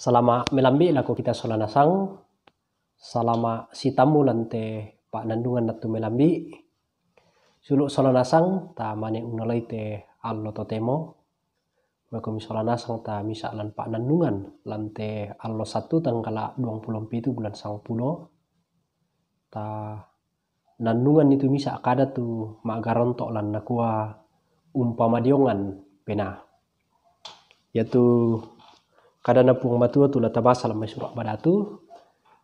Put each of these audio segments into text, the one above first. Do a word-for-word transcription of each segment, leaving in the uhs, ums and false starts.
Salama' melambi' lako kita sola nasang. Salama' sitammu lan te pa'nannungan nattu melambi'. Sulu' sola nasang ta mane unnalai te allo totemo. Maikomi sola nasang ta misa' lan pa'nannungan lan te allo Sattu tanggal duangpulo pitu bulan sangpulo. Ta nannungan itu misa' kada tu ma'garonto' lan nakua umpamadiongan penaa. Iatu kadanna Puang Matua tu la tabasa lan mai Sura' Madatu,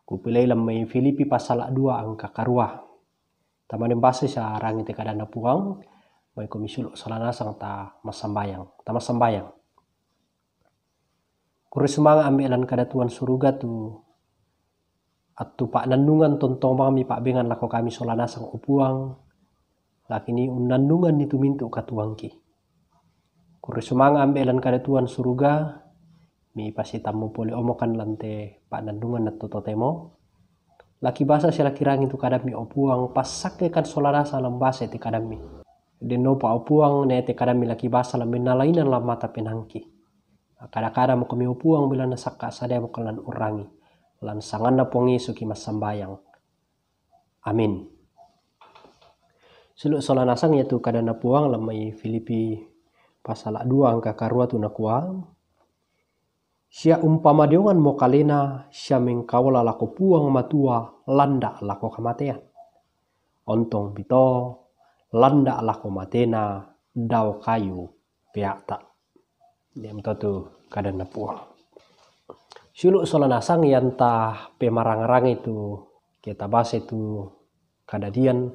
kupilei lan mai Filipi pasala' dua angka karua. Tamanen basa sarangi te kadanna Puang, maikomi sulu' sola nasang ta massambayang, ta massambayang. Kurre sumanga' ambe' lan kadatuan suruga tu attu pa'nannungan tontong bang mi pa'bengan lako kami sola nasang, o Puang, lakini unnannunganni tu mintu' katuoangki. Kurre sumanga' ambe' lan kadatuan suruga, mi pasitammu pole omokan lan te pa'nannungan nattu totemo. Laki basa sia laki rangi tu kadammi, o Puang, passakkekan sola nasang lan basa te kadammi. Dennopa, o Puang, ne te kadammi laki basa lan mennalainan lan mata penaangki. Kada-kada mokomi, o Puang, belanna sakka' sadiamokan lan urrangi. Lan sanganna Puang Yesu ki massambayang. Amin. Sulu' sola nasang iatu kadanna Puang lan mai Filipi pasala' dua angka karua tu nakua, sia umpamadionganmo kalena sia mengkaola lako Puang Matua landa' lako kamatean. Ontong bito, landa' lako matena dao kayu pea'ta. Iamoto tu kadanna Puang. Sulu' sola nasang ianta pemarang-rangi tu ke tabasa tu Kadadian,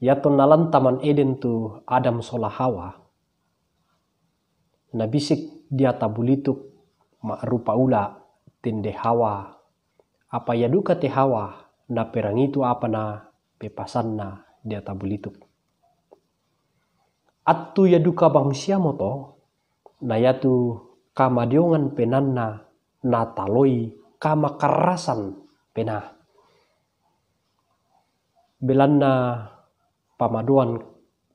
iatonna lan Taman Eden tu Adam sola Hawa, nabisik diata bulituk ma'rupa ula' tende Hawa, apa ia duka te Hawa naperangi tu apa napepasanna diata bulituk. Attu ia duka bang siamoto, na iatu kamadiongan penaanna nataloi kamakarrasan penaa. Belanna pamadoan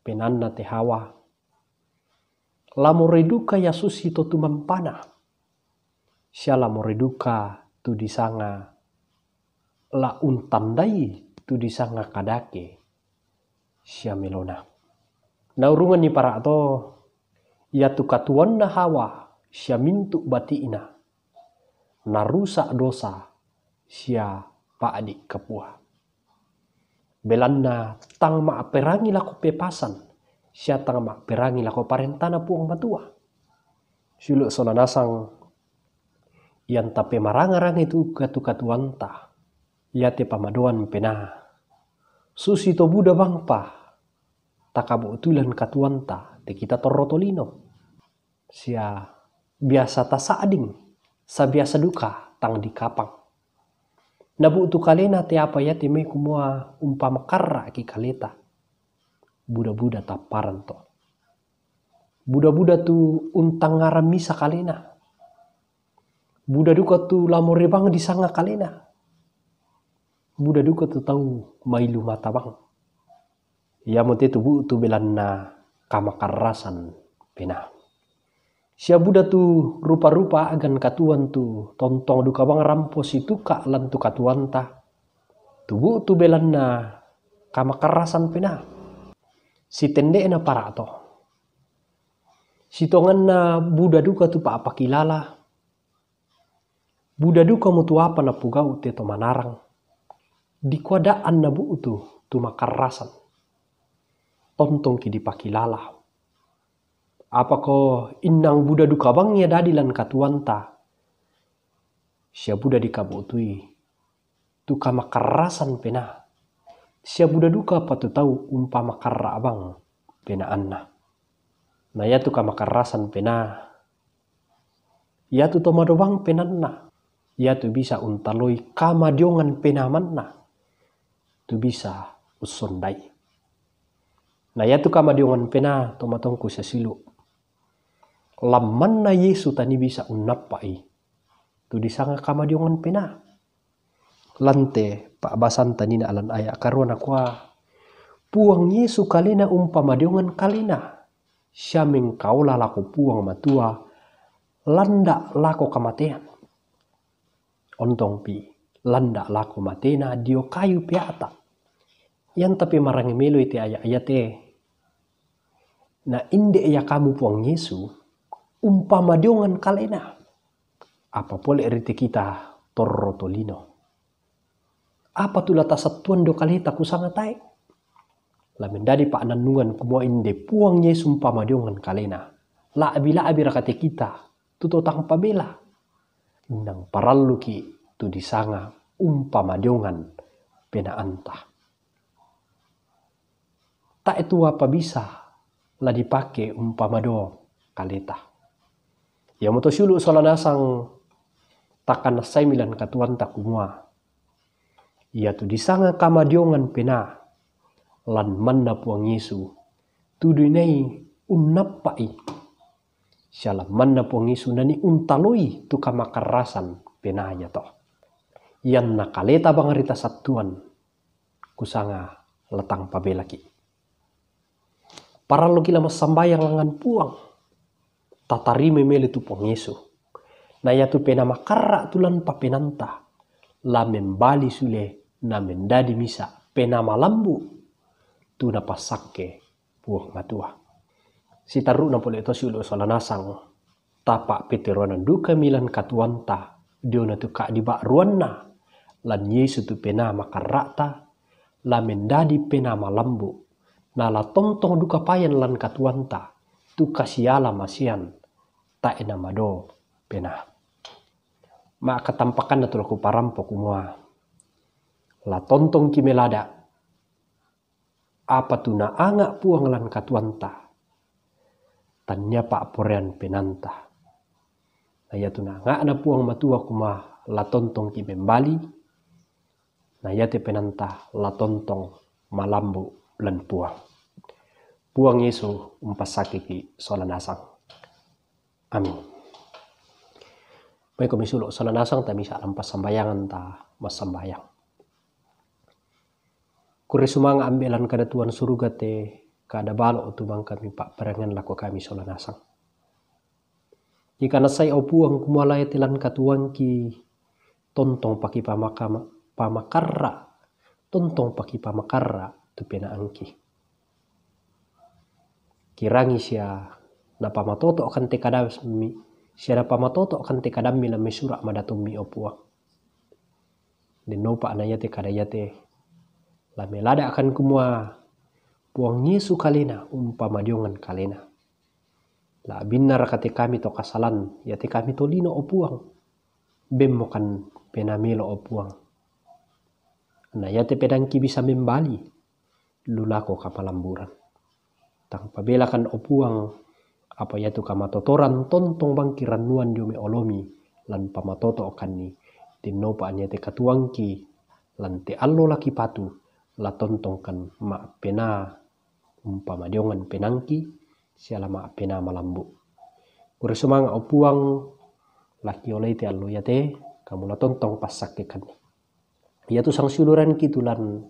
penaanna te Hawa, la moroi duka ia susito tu mampana, sia la moroi duka tu disanga la untandai tu disanga kadake sia melona. Naurunganni para'to, iatu katuoanna Hawa sia mintu' bati'na, narusa' dosa sia pa'di' kapua. Belanna tang ma'perangi lako pepasan sia tang ma'perangi lako parentana Puang Matua. Sulu' sola nasang ianta pemarang-rangi tu katu-katuoanta, iate pamadoan penaa. Susito buda bangpa takabu'tui lan katuoanta te kita torro tolino. Sia biasa tasa'ding, sabiasa duka tang dikapang. Nabu'tu kalena te apa iate mai kumua umpamakarra'ki kaleta. Buda-buda tapparan to. Buda-buda tu untangngarang misa kalena. Buda duka tu la moroi bang disanga kalena. Buda duka tu tau mailu mata bang. Iamote tu bu'tu belanna kamakarrasan penaa. Sia buda tu rupa-rupa a'gan katuoan tu tontong duka bang rampo situka' lan tu katuoanta. Tu bu'tu belanna kamakarrasan penaa. Sitende'na para'to, sitonganna buda duka tu pa'pakilala, buda duka mo tu apa napogau' te to manarang, dikua da'an nabu'tu tu makarrasan. Tontongki dipakilala. Apako innang buda duka bang ia dadi lan katuoanta, sia buda dikabu'tui tu kamakarrasan penaa, sia buda duka pa tu tau umpamakarra' bang penaanna. Na iatu kamakarrasan penaa, iatu to madobang penaanna, iatu bisa untaloi kamadiongan penaa manna, tu bisa ussondai. Na iatu kamadiongan penaa, to matongku sasilu', lammanna Yesu tania bisa unnappa'i tu disanga kamadiongan penaa. Lan te pa'basanta nina lan aya' karua nakua, Puang Yesu kalena umpamadiongan kalena sia mengkaola lako Puang Matua landa' lako kamatean. Ontong pi landa' lako matena dio kayu pea'ta. Ianta pe marangi meloi te aya'-ayate. Na inde' ia kamu Puang Yesu, umpamadiongan kalena. Apa pole rite kita torro tolino. Apa tu la tasattuan dio kaleta kusanga tae'? La mendadi pa'nannungan kumua inde Puang Yesu umpamadiongan kalena. La'bi-la'bi rakate kita tu to tang pabela. Innang paralluki tu disanga umpamadiongan penaanta. Tae' tu apa bisa la dipake umpamadio kaleta. Iamoto siulu' sola nasang takkanassai milan katuoanta kumua, iatu disanga kamadiongan penaa lan manna Puang Yesu, tu dinai unnappa'i sia lan manna Puang Yesu nani untaloi tu kamakarrasan penaa iato. Ianna kaleta bang ri tasattuan kusanga la tang pabelaki. Paralluki la massambayang langngan Puang. Tatarimai melo tu Puang Yesu. Na iatu penaa makarra' tu lan papenanta, la membali sule na mendadi misa' penaa malambu' tu napassakke Puang Matua. Sitarru'na pole to siulu' sola nasang, tapa'peteronan dukami lan katuoanta diona tu ka'diba'ruanna lan Yesu tu penaa makarra'ta, la mendadi penaa malambu', na la tontong duka payan lan katuoanta tu kasiala masian tae' namado penaa. Ma'katampakanna tu la kuparampo kumua, la tontongki melada' apa tu naanga' Puang lan katuoanta, tannia pa'poraian penaanta. Na iatu naanga'na Puang Matua kumua la tontongki membali, na iate penaanta la tontong malambu' lan Puang. Puang Yesu umpassakkeki sola nasang. Amin. Maikomi siulu' sola nasang ta misa' lan passambayanganta massambayang. Kurre sumanga' Ambe' lan kadatuan suruga te kada balo' tu mangkami pa'parengngan lako kami sola nasang. Ikanassai o Puang kumua la iate lan katuoangki tontong pakipamaka-, pamakarra', tontong pakipamakarra' tu penaangki. Kirangi sia napamatoto'kan te kadammi, sia napamatoto'kan te kadammi lan mai sura' madatommi o Puang. Dennopa na iate kada iate la melada'kan kumua Puang Yesu kalena umpamadiongan kalena. La binnaraka te kami to kasalan, iate kami tolino o Puang? Bemmokan penaa melo o Puang. Na iate penaangki bisa membali lu lako kamalamburan. Tang pabelakan o Puang apa iatu kamatotoran tontong bangki rannuan dio mai olomi lan pamatoto'kanni, dennopa na iate katuoangki lan te allo la kipatu la tontongkan ma'penaa umpamadiongan penaangki sia la ma'penaa malambu'. Kurre sumanga' o Puang, la kioloi te allo iate, kamu la tontong passakkekanni. Iatu sangsiulurangki tu lan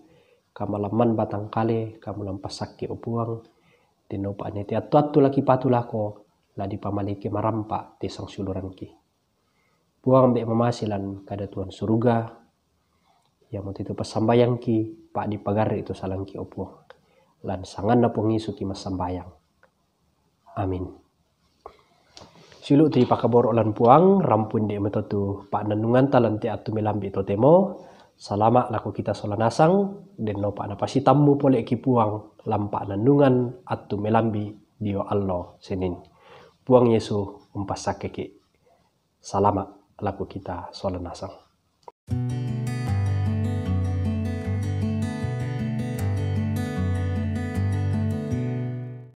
kamalamman batang kale, kamu lan passakke o Puang, dennopa na iate attu-attu la kipatu lako, la dipamaleiki marampa te sangsiulurangki. Puang Ambe' mamase lan kadatuan suruga, iamoto tu passambayangki, pa'dipagarri' tu salangki o Puang. Lan sanganna Puang Yesu ki massambayang. Amin. Siulu' tu dipakaboro' lan Puang, rampo inde' mato tu pa'nannunganta lan te attu melambi' totemo. Salama' lako kita sola nasang, dennopa napasitammu pole'ki Puang lan pa'nannungan attu melambi' dio allo Senin. Puang Yesu umpassakkeki. Salama' lako kita sola nasang.